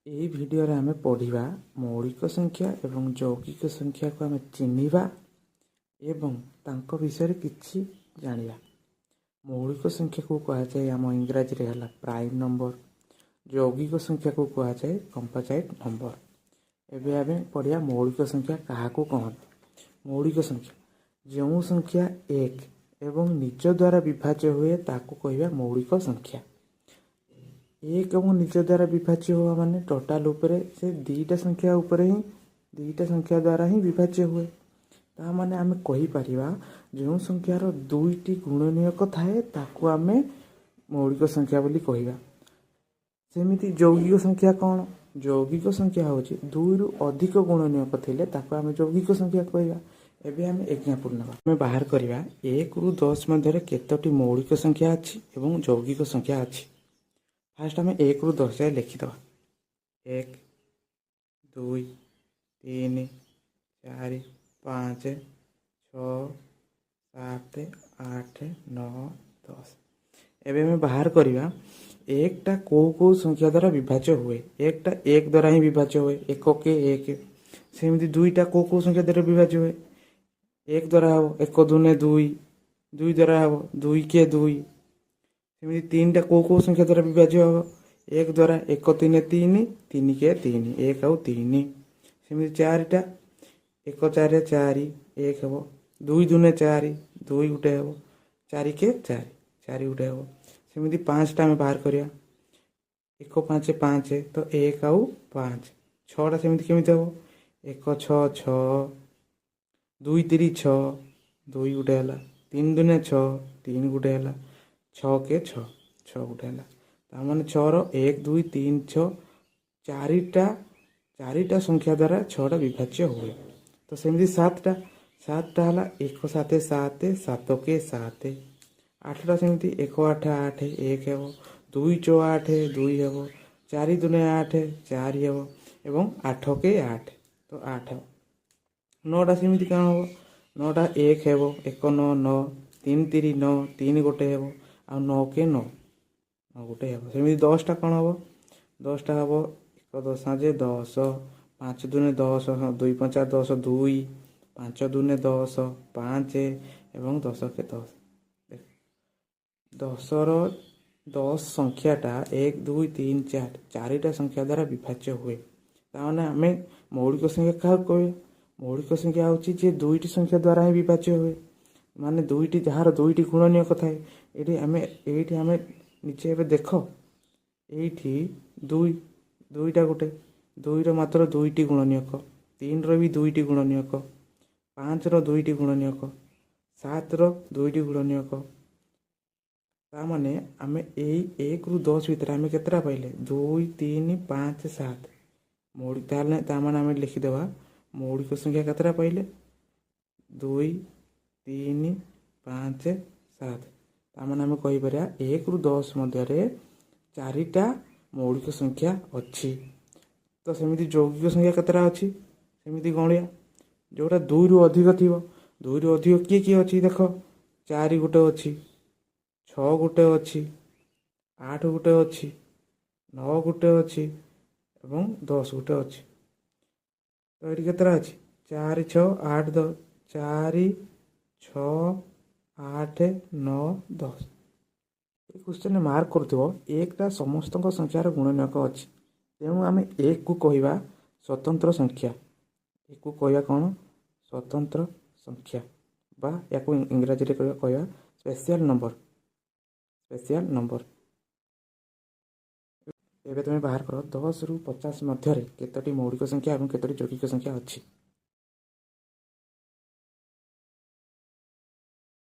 ଏହି ଭିଡ଼ିଓରେ ଆମେ ପଢ଼ିବା ମୌଳିକ ସଂଖ୍ୟା ଏବଂ ଯୌଗିକ ସଂଖ୍ୟାକୁ ଆମେ ଚିହ୍ନିବା ଏବଂ ତାଙ୍କ ବିଷୟରେ କିଛି ଜାଣିବା। ମୌଳିକ ସଂଖ୍ୟାକୁ କୁହାଯାଏ ଆମ ଇଂରାଜୀରେ ହେଲା ପ୍ରାଇମ୍ ନମ୍ବର, ଯୌଗିକ ସଂଖ୍ୟାକୁ କୁହାଯାଏ କମ୍ପୋଜାଇଟ୍ ନମ୍ବର। ଏବେ ଆମେ ପଢ଼ିବା ମୌଳିକ ସଂଖ୍ୟା କାହାକୁ କହନ୍ତି। ମୌଳିକ ସଂଖ୍ୟା ଯେଉଁ ସଂଖ୍ୟା ଏକ ଏବଂ ନିଜ ଦ୍ୱାରା ବିଭାଜ୍ୟ ହୁଏ, ତାକୁ କହିବା ମୌଳିକ ସଂଖ୍ୟା। ଏକ ଏବଂ ନିଜ ଦ୍ୱାରା ବିଭାଜ୍ୟ ହେବା ମାନେ ଟୋଟାଲ ଉପରେ ସେ ଦୁଇଟା ସଂଖ୍ୟା ଉପରେ ହିଁ, ଦୁଇଟା ସଂଖ୍ୟା ଦ୍ୱାରା ହିଁ ବିଭାଜ୍ୟ ହୁଏ। ତା ମାନେ ଆମେ କହିପାରିବା, ଯେଉଁ ସଂଖ୍ୟାର ଦୁଇଟି ଗୁଣନୀୟକ ଥାଏ, ତାକୁ ଆମେ ମୌଳିକ ସଂଖ୍ୟା ବୋଲି କହିବା। ସେମିତି ଯୌଗିକ ସଂଖ୍ୟା କ'ଣ? ଯୌଗିକ ସଂଖ୍ୟା ହେଉଛି ଦୁଇରୁ ଅଧିକ ଗୁଣନୀୟକ ଥିଲେ ତାକୁ ଆମେ ଯୌଗିକ ସଂଖ୍ୟା କହିବା। ଏବେ ଆମେ ଏକ୍ଜାମ୍ପଲ୍ ନେବା। ଆମେ ବାହାର କରିବା 1ରୁ 10 ମଧ୍ୟରେ କେତୋଟି ମୌଳିକ ସଂଖ୍ୟା ଅଛି ଏବଂ ଯୌଗିକ ସଂଖ୍ୟା ଅଛି। ଫାଷ୍ଟ ଆମେ 1ରୁ 10 ଯାଏ ଲେଖିଦେବା। 1, 2, 3, 4, 5, 6, 7, 8, 9, 10। ଏବେ ଆମେ ବାହାର କରିବା ଏକଟା କେଉଁ କେଉଁ ସଂଖ୍ୟା ଦ୍ୱାରା ବିଭାଜ୍ୟ ହୁଏ। ଏକଟା ଏକ ଦ୍ୱାରା ହିଁ ବିଭାଜ୍ୟ ହୁଏ, ଏକ କେ ଏକ। ସେମିତି ଦୁଇଟା କେଉଁ କେଉଁ ସଂଖ୍ୟା ଦ୍ୱାରା ବିଭାଜ୍ୟ ହୁଏ? ଏକ ଦ୍ୱାରା ହେବ, ଏକ ଦୁନେ ଦୁଇ, ଦୁଇ ଦ୍ୱାରା ହେବ, ଦୁଇ କେ ଦୁଇ। ସେମିତି ତିନିଟା କେଉଁ କେଉଁ ସଂଖ୍ୟା ଦ୍ୱାରା ବିଭାଜ୍ୟ ହେବ? ଏକ ଦ୍ୱାରା, ଏକ ତିନି ତିନି, ତିନି କେ ତିନି, ଏକ ଆଉ ତିନି। ସେମିତି ଚାରିଟା, ଏକ ଚାରି ଚାରି, ଏକ ହେବ, ଦୁଇ ଦୁନେ ଚାରି, ଦୁଇ ଗୋଟେ ହେବ, ଚାରି କେ ଚାରି, ଚାରି ଗୋଟେ ହେବ। ସେମିତି ପାଞ୍ଚଟା ଆମେ ବାହାର କରିବା। ଏକ ପାଞ୍ଚ ପାଞ୍ଚ, ତ ଏକ ଆଉ ପାଞ୍ଚ। ଛଅଟା ସେମିତି କେମିତି ହେବ? ଏକ ଛଅ ଛଅ, ଦୁଇ ତିରି ଛଅ, ଦୁଇ ଗୋଟେ ହେଲା, ତିନି ଦୁନେ ଛଅ, ତିନି ଗୋଟେ ହେଲା, ଛଅ କେ ଛଅ, ଛଅ ଗୋଟେ ହେଲା। ତାମାନେ ଛଅର ଏକ, ଦୁଇ, ତିନି, ଛଅ, ଚାରିଟା, ଚାରିଟା ସଂଖ୍ୟା ଦ୍ୱାରା ଛଅଟା ବିଭାଜ୍ୟ ହୁଏ। ତ ସେମିତି ସାତଟା, ସାତଟା ହେଲା ଏକ ସାତ ସାତ, ସାତ କେ ସାତ। ଆଠଟା ସେମିତି ଏକ ଆଠ ଆଠ, ଏକ ହେବ, ଦୁଇ ଚଉ ଆଠ, ଦୁଇ ହେବ, ଚାରି ଦୁନେ ଆଠ, ଚାରି ହେବ ଏବଂ ଆଠ କେ ଆଠ, ତ ଆଠ ହେବ। ନଅଟା ସେମିତି କ'ଣ ହେବ? ନଅଟା ଏକ ହେବ, ଏକ ନଅ ନଅ, ତିନି ତିରି ନଅ, ତିନି ଗୋଟେ ହେବ ଆଉ ନଅ କେ ନଅ, ନଅ ଗୋଟେ ହେବ। ସେମିତି ଦଶଟା କ'ଣ ହେବ? ଦଶଟା ହେବ ଏକ ଦଶ ଯେ ଦଶ, ପାଞ୍ଚ ଦୁନେ ଦଶ, ଦୁଇ ପଞ୍ଚା ଦଶ, ଦୁଇ, ପାଞ୍ଚ ଦୁନେ ଦଶ, ପାଞ୍ଚ ଏବଂ ଦଶ କେ ଦଶ। ଦଶର 10 ସଂଖ୍ୟାଟା ଏକ, ଦୁଇ, ତିନି, ଚାରି, ଚାରିଟା ସଂଖ୍ୟା ଦ୍ୱାରା ବିଭାଜ୍ୟ ହୁଏ। ତାମାନେ ଆମେ ମୌଳିକ ସଂଖ୍ୟା କାହାକୁ କହିବା? ମୌଳିକ ସଂଖ୍ୟା ହେଉଛି ଯେ ଦୁଇଟି ସଂଖ୍ୟା ଦ୍ୱାରା ହିଁ ବିଭାଜ୍ୟ ହୁଏ, ମାନେ ଦୁଇଟି, ଯାହାର ଦୁଇଟି ଗୁଣନୀୟକ ଥାଏ। ଏଇଠି ଆମେ ନିଜେ ଏବେ ଦେଖ, ଏଇଠି ଦୁଇ, ଦୁଇଟା ଗୋଟେ, ଦୁଇର ମାତ୍ର ଦୁଇଟି ଗୁଣନୀୟକ, ତିନିର ବି ଦୁଇଟି ଗୁଣନୀୟକ, ପାଞ୍ଚର ଦୁଇଟି ଗୁଣନୀୟକ, ସାତର ଦୁଇଟି ଗୁଣନୀୟକ। ତାମାନେ ଆମେ ଏଇ 1ରୁ 10 ଭିତରେ ଆମେ କେତେଟା ପାଇଲେ? ଦୁଇ, ତିନି, ପାଞ୍ଚ, ସାତ ମୌଳିକ। ତାହେଲେ ତାମାନେ ଆମେ ଲେଖିଦେବା, ମୌଳିକ ସଂଖ୍ୟା କେତେଟା ପାଇଲେ? ଦୁଇ, ତିନି, ପାଞ୍ଚ, ସାତ। ତାମାନେ ଆମେ କହିପାରିବା 1ରୁ 10 ମଧ୍ୟରେ ଚାରିଟା ମୌଳିକ ସଂଖ୍ୟା ଅଛି। ତ ସେମିତି ଯୌଗିକ ସଂଖ୍ୟା କେତେଟା ଅଛି? ସେମିତି ଗଣିବା, ଯେଉଁଟା ଦୁଇରୁ ଅଧିକ ଥିବ। ଦୁଇରୁ ଅଧିକ କିଏ କିଏ ଅଛି ଦେଖ। ଚାରି ଗୋଟେ ଅଛି, ଛଅ ଗୋଟେ ଅଛି, ଆଠ ଗୋଟେ ଅଛି, ନଅ ଗୋଟେ ଅଛି ଏବଂ 10 ଗୋଟେ ଅଛି। ତ ଏଠି କେତେଟା ଅଛି? ଚାରି, ଛଅ, ଆଠ, ଦଶ। ଚାରି, ଛଅ, ଆଠ, ନଅ, 10। ଏ କ୍ୱେଶ୍ଚନରେ ମାର୍କ କରୁଥିବ, ଏକଟା ସମସ୍ତଙ୍କ ସଂଖ୍ୟାର ଗୁଣନୀୟକ ଅଛି। ତେଣୁ ଆମେ ଏକକୁ କହିବା ସ୍ୱତନ୍ତ୍ର ସଂଖ୍ୟା। ଏକକୁ କହିବା କ'ଣ? ସ୍ୱତନ୍ତ୍ର ସଂଖ୍ୟା ବା ୟାକୁ ଇଂରାଜୀରେ କହିବା ସ୍ପେଶିଆଲ ନମ୍ବର, ସ୍ପେଶିଆଲ ନମ୍ବର। ଏବେ ତୁମେ ବାହାର କର 10ରୁ 50 ମଧ୍ୟରେ କେତୋଟି ମୌଳିକ ସଂଖ୍ୟା ଏବଂ କେତୋଟି ଯୌଗିକ ସଂଖ୍ୟା ଅଛି।